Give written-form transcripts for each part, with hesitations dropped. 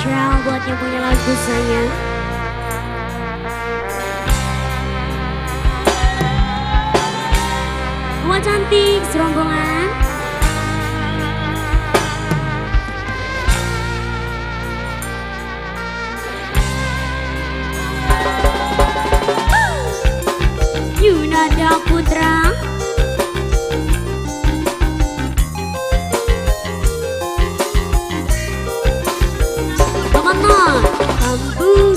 Spesial buat yang punya lagu sayang. Wah cantik serombongan. Yunada Putra. Kambuh,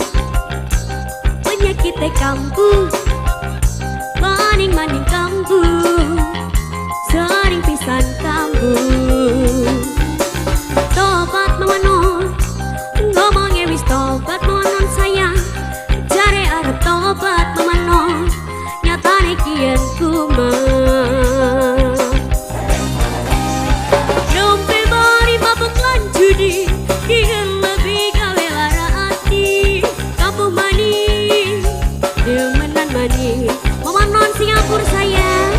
penyakit kambuh, maning-maning kambuh, sering pisan kambuh. Tobat mamanon, ngomongnya wis tobat mamanon sayang, jare arep tobat mamanon, nyatane kian kumat. Nembe mari mabuk lan judi, kian lebih gawe lara ati. Kambuh maning, demenan maning, mamanon Singapura sayang.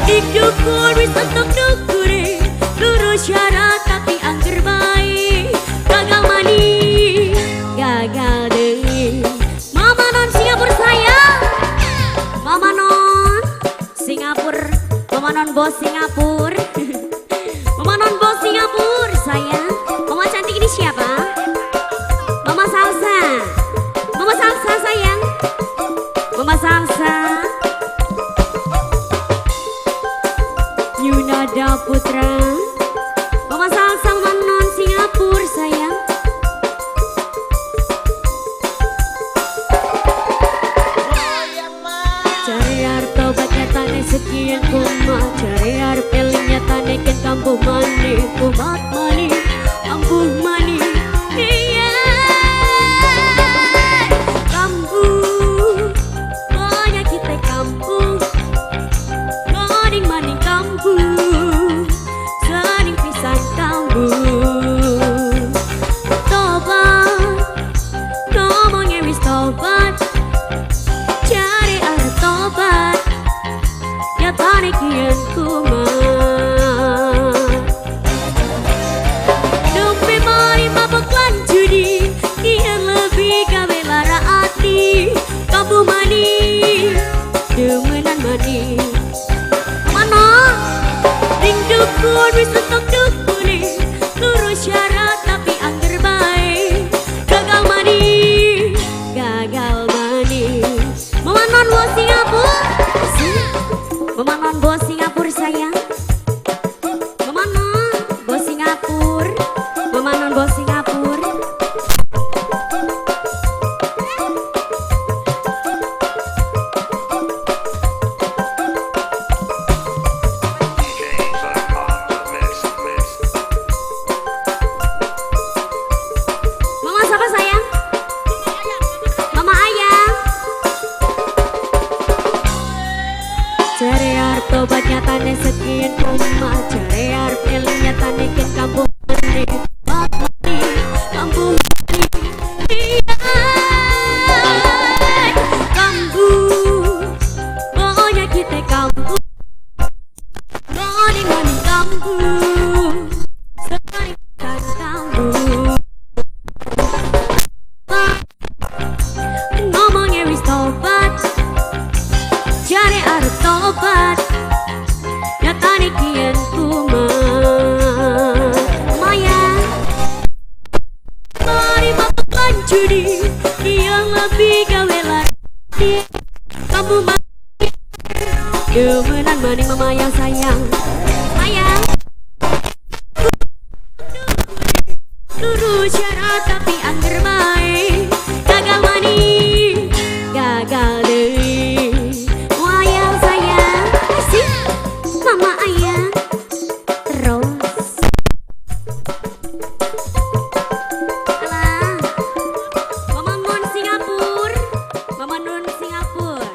Dikukur wis entuk dukure, lurus syarat tapi angger bae. Gagal maning, gagal deui. Mama non Singapura sayang. Mama non Singapura, mama non bos Singapura. Mama non bos Singapura sayang. Mama cantik ini siapa? Mama Salsa. Mama Salsa sayang. Mama Salsa. Yunada Putra. Mama Salsa, mama non Singapura sayang. Cari arep tobat nyatane sekian kumat, cari arep eling nyatane ken kambuh maning, kumat maning, kambuh maning. Iya, kambuh, penyakit kambuh, maning maning kambuh, sering pisan kambuh. Tobat, ngomongnya wis tobat, cari arep tobat, nyatane kian kumat. Nembe mari mabok lan judi, kian lebih gawe lara ati. Kambuh maning, demenan maning. Mana ring dukun wis entuk dukune, lurus syarat tapi angger bae. Gagal maning, gagal maning. Mama non bos Singapura, mama non bos Singapura sayang. Mama non bos Singapura, mama non bos Singapura. DJ Zach on the mix, mix. Mama siapa sayang? Mama Ayang. Jare arep tobat nyatane sekian kumat, jare arep eling nyatane ken kambuh maning, tobat maning, kambuh maning. Iya, kambuh, penyakit kambuh, maning maning kambuh, sering pisan kambuh. Ngomongnya wis tobat, jare arep tobat, nyatane kian kumat. Maya, mari mabuk lan judi, kian lebih gawe lari. Kambuh maning, demenan maning mama yang sayang. Maya, lurus syarat tapi angger bae. Gagal maning, gagal deui. Wayang sayang, asik mama ayang terus. Alah, mama non Singapura, mama non Singapura,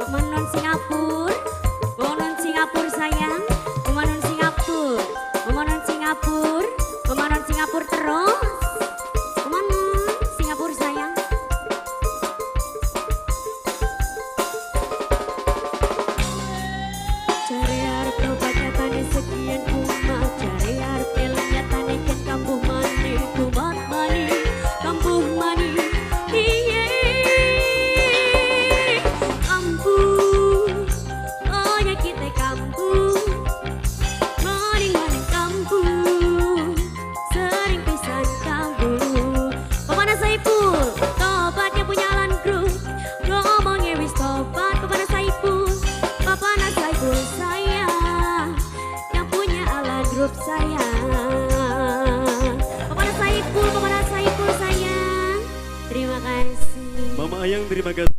mama non Singapura, mama non Singapura sayang, mama non Singapura, mama non Singapura, mama non Singapura terus. Mama non sanggup sayang. Kepada Saipul sayang. Terima kasih. Mama Ayang terima kasih.